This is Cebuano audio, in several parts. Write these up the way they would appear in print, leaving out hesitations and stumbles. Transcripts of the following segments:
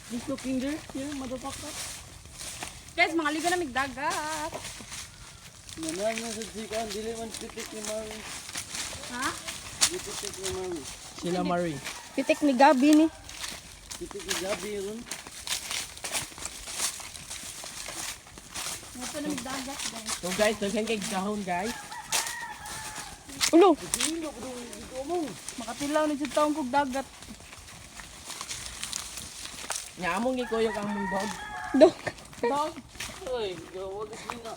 Just looking there. Yeah, motherfucker. Guys, mga ligo na migdagat. Nanan na sa sikan, dili man pitik ni Mari. Ha? Di pitik ni Mari. Sila Mari. Pitik ni Gabi ni. Pitik ni Gabi ron. Ito na migdagat, guys. So guys, daghan kay dahon, guys. Ulo. Makatilaw na jud taong kog dagat. Nya among gikuyog ang mong dog. Dog. Dog. Oy, gawag is na.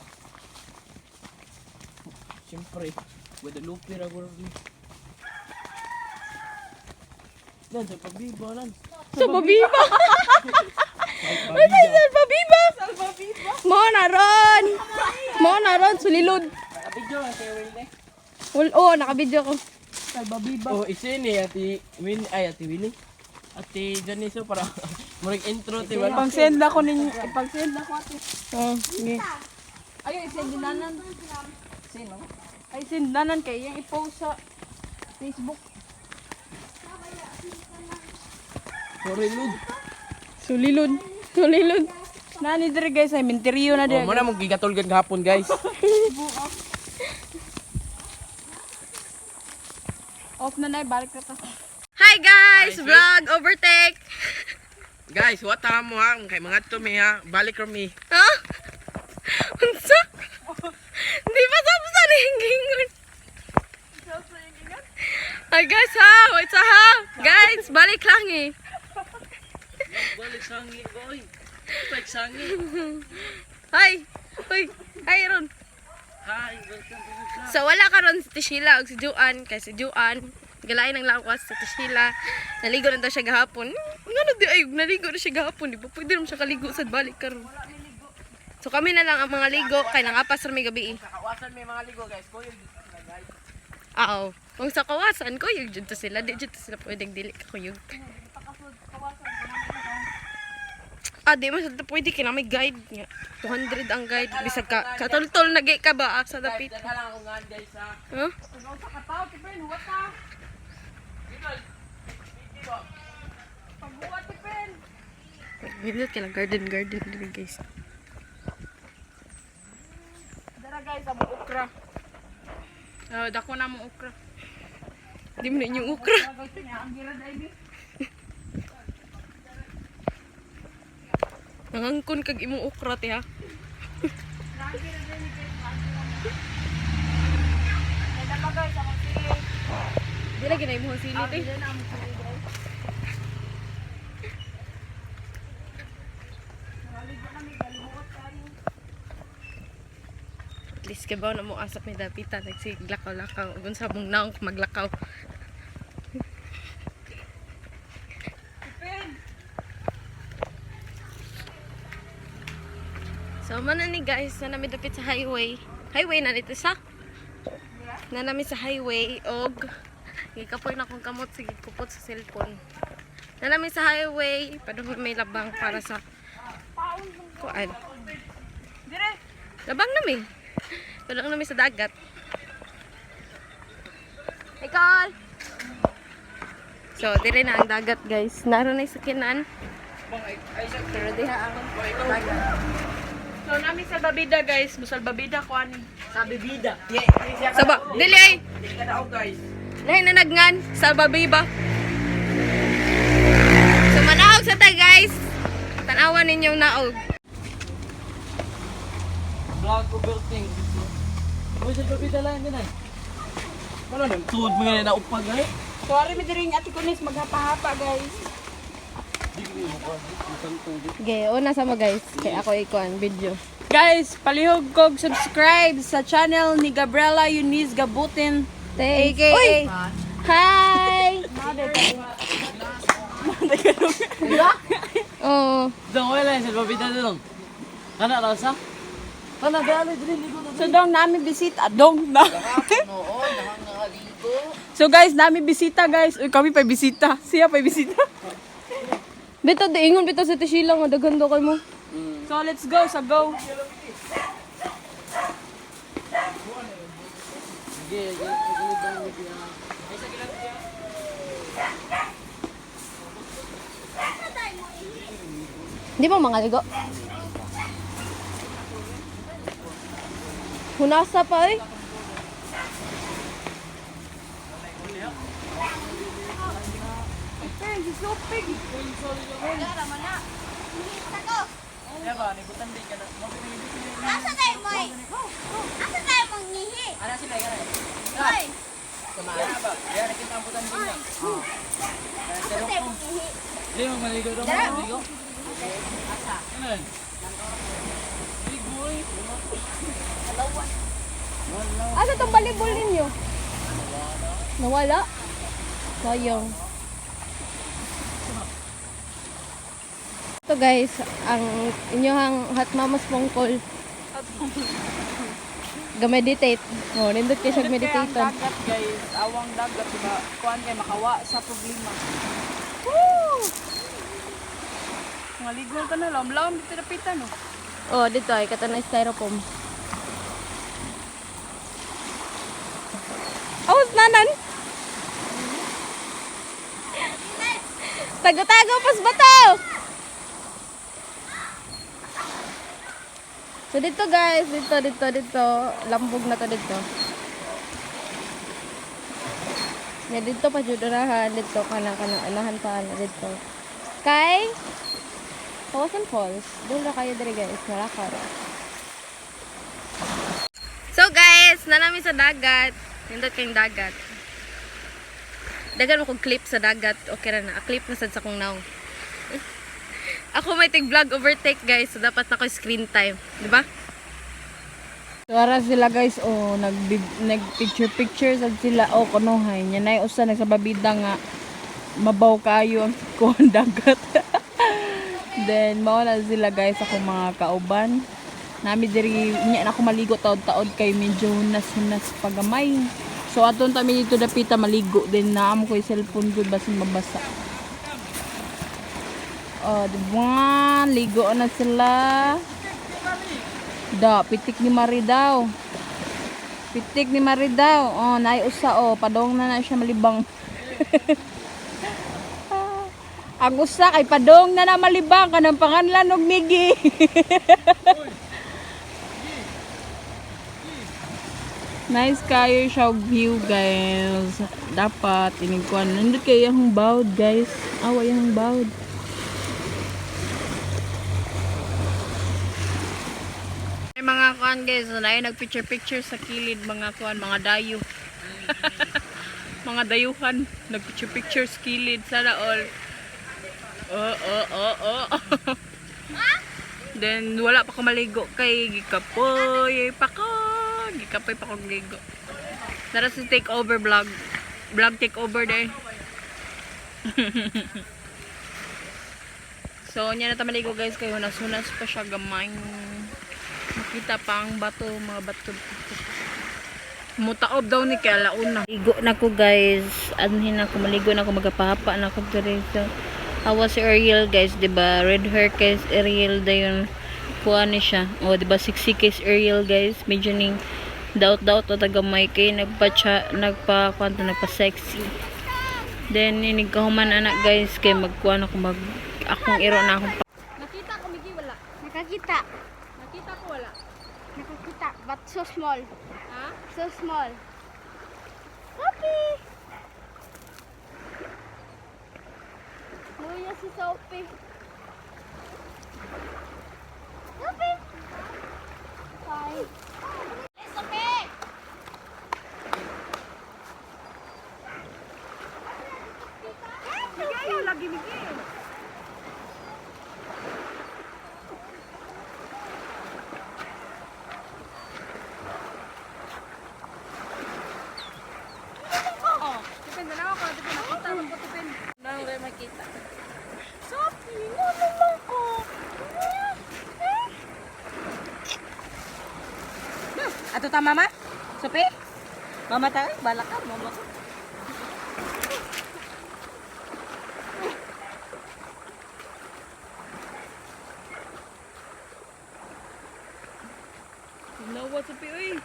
Siyempre, Guadalupe ra guro ni. Lan sa pabiba lan. Sa babiba. Ay, sa babiba. Salbabiba. Mo na ron. Mo na ron sulilod. Nakabidyo lang kay Will eh. Oh, nakabidyo ko. Salbabiba. Oh, isini ati Win ay ati Winnie. Ati Janiso para murag intro ti ba? Pag-send ako ninyo. Ipag-send ako ate. Oh, sige. Ay, send nanan. Sino? Ay, send nanan kay iyang i-post sa Facebook. Sorry Lud. Sulilod. Sulilod. Nani dire guys, ay minteryo na Oh, dire. mo na mong gigatulgan gahapon, guys. Off na na, balik na ta. Hi guys! Vlog overtake. Guys, what mo ha? Kay mga to mi ha. Balik ro mi. Ha? Unsa? Di ba tapos na yung gingon? Ay guys ha, wait sa ha. Guys, balik lang eh. Balik sangi boy. Balik sangi. Hi. Uy, hi Ron. Hi, welcome to my vlog. So wala karon si Tishila ug si Juan kay si Juan galain ang lawas si Tishila. Naligo na daw siya gahapon. Ngano di ay naligo na siya gahapon, di ba? Pwede naman siya kaligo sad balik karon. So kami na lang ang mga ligo kay nangapas ra may gabi eh. Kakawasan may mga ligo, guys. Kuyog dito sila, guys. Oo. Kung sa kawasan, kuyog dyan to sila. Di dyan to sila pwedeng dili ka kuyog. Ah, di man sa pwede kina may guide nga. 200 ang guide. Bisag ka katultol na ka ba ah, sa Guys, dapit. daghan lang ako ngan, guys ha. Huh? Ikaw sa kataw, Tipen, huwat ta. Dito. Dito. Paghuwat, Tipen. Minute kailang garden garden din guys. Dara guys, among okra. Dako na among okra. Di mo na inyong ukra. Dara guys, niya ang gira dai ni. Nangangkon kag imong ukra te ha. Gira dai ni guys. Kaya pa guys, among sili. Di lagi na imong sili te. Dili na among sili guys. Naligo na mi, galibuot tayo. At least kabaw na mo asap may dapitan nagsiglakaw-lakaw ug unsa mong naong maglakaw. Tipen. So man na ni guys na nami dapit sa highway. Highway na nito sa. Na nami sa highway og gikapoy na akong kamot sige kupot sa cellphone. Na nami sa highway padung may labang para sa kuan. Dire. Labang nami. Padung nami sa dagat. Nicole! So, dire na ang dagat guys. Naroon na yung sakinan. Pero diha ang dagat. So nami salbabida guys, musalbabida ko ani. Sabi bida. Yeah, siya Saba, dili ay! Di ka daw, guys. Lahi na nagngan, salbabiba. So manaog sa ta guys. Tanawan ninyong naog. Vlog overthink. Uy, sa bida lang din ay. Wala nang tuod mga na upag ay. So ari mi diri ati kunis maghapa-hapa guys. Okay, una sama guys. Kay ako ikuan video. Guys, palihog kog subscribe sa channel ni Gabriela Eunice Gabutin. Thanks. AKA. Uy! Hi! Oh, Dong wala sa bida dong. Kana raw sa? Kana dali dili ligo na. So dong nami bisita, dong na. So guys, nami bisita guys. Uy, kami pa bisita. Siya pa bisita. bitaw di ingon bitaw sa Tishila nga daghan daw kay mo. So let's go, sa go. Sige, sige, sige. Ay sa gilang siya. Di mo mga ligo? Hunasa pa eh. Asa tayo mo? Asa tayo mong ngihi? Ana sila ka na. Hoy! Ba? Diyan nakita ang butan din na. Asa tayo mong ngihi? Di mo maligo daw maligo. Asa? Ano? Ligo eh. Asa tong balibol ninyo? Nawala. Sayang. Ito guys, ang inyong hot mamas mongkol. Ga-meditate. Oh, nindot kayo siya Kaya ang meditate. dagat guys, awang dagat diba? Kuan kay makawa sa problema. Woo! Mga ligo ka na lang, lam dito napitan no. Oh, dito ay kato na styrofoam. Oh, nanan. Tago-tago pas bato. So dito guys, dito dito dito, lambog na to dito. Ya dito pa jud unahan, dito kana kana unahan pa ana dito. Kay Kawasan Falls. Doon na kayo diri guys, malakaw ra. So guys, nanami sa dagat. Nindot kayong dagat. Dagan mo kong clip sa dagat. Okay ra na. A clip na sad sa kong naong. Ako may tig vlog overtake guys. So dapat na ko screen time, di ba? So ara sila guys, oh, nag nag picture picture sad sila oh kunuhay nya nay usa nagsababida nga mabaw kayo ang kuan dagat. Then mao na sila guys ako mga kauban. Nami diri nya na ako maligo taod-taod kay medyo hunas-hunas pagamay. So aton ta mi dito dapita maligo din na amo ko yung cellphone ko basin mabasa. Oh, di ba? Ligo na sila. Da, pitik ni Marie daw. Pitik ni Marie daw. Oh, naay usa oh, padong na na siya malibang. Ang usa kay padong na na malibang kanang panganlan og Migi. Nice kayo siya og view guys. Dapat inigkuan nindot kay ang bawd guys. Awa yang bawd. May mga kuan guys, na nag picture picture sa kilid mga kuan, mga dayo. Mga dayuhan, nag picture picture sa kilid sana all. Oh, oh, oh, oh. Then wala pa ko maligo kay gikapoy pa ko. Gikapoy pa ko ligo. Tara sa take over vlog. Vlog take over day. So, nya na ta maligo guys kay hunas-hunas pa siya gamay. Makita pa ang bato, mga bato. Mutaob daw ni kay alauna. Ligo na ko guys. Anhin na ko maligo na ko magapahapa na ko diri. So, awa si Ariel guys, 'di ba? Red hair guys, Ariel dayon. Kuha ni siya. O, 'di ba sexy case Ariel guys. Medyo ning daot-daot o tagamay kay nagpa nagpa kwanto nagpa sexy. Then inig kahuman anak guys kay magkuha na ko mag akong iro na akong Nakita ko Migi wala. Nakakita. Nakita ko wala. Nakakita, but so small. Ha? So small. Sophie! Luya si Sophie. Sophie! Bye. Sophie! Ayaw lagi Migi. Oh, tipin na lang ako, tipin nakita mo ko tipin. Nang rin makita. Sophie, ano lang ko? Ato ta mama? Sope? Mama ta, balak ka, mama ko. Nawa Sophie oy.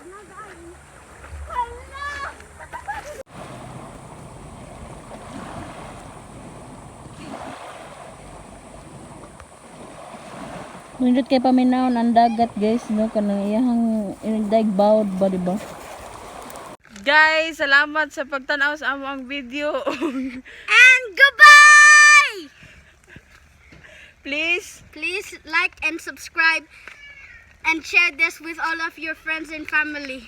Hala! Nindot kay paminawon ang dagat, guys, no, kanang iyahang inigdaig bawod ba, di ba? Guys, salamat sa pagtan-aw sa among video. And goodbye! Please Please like and subscribe and share this with all of your friends and family.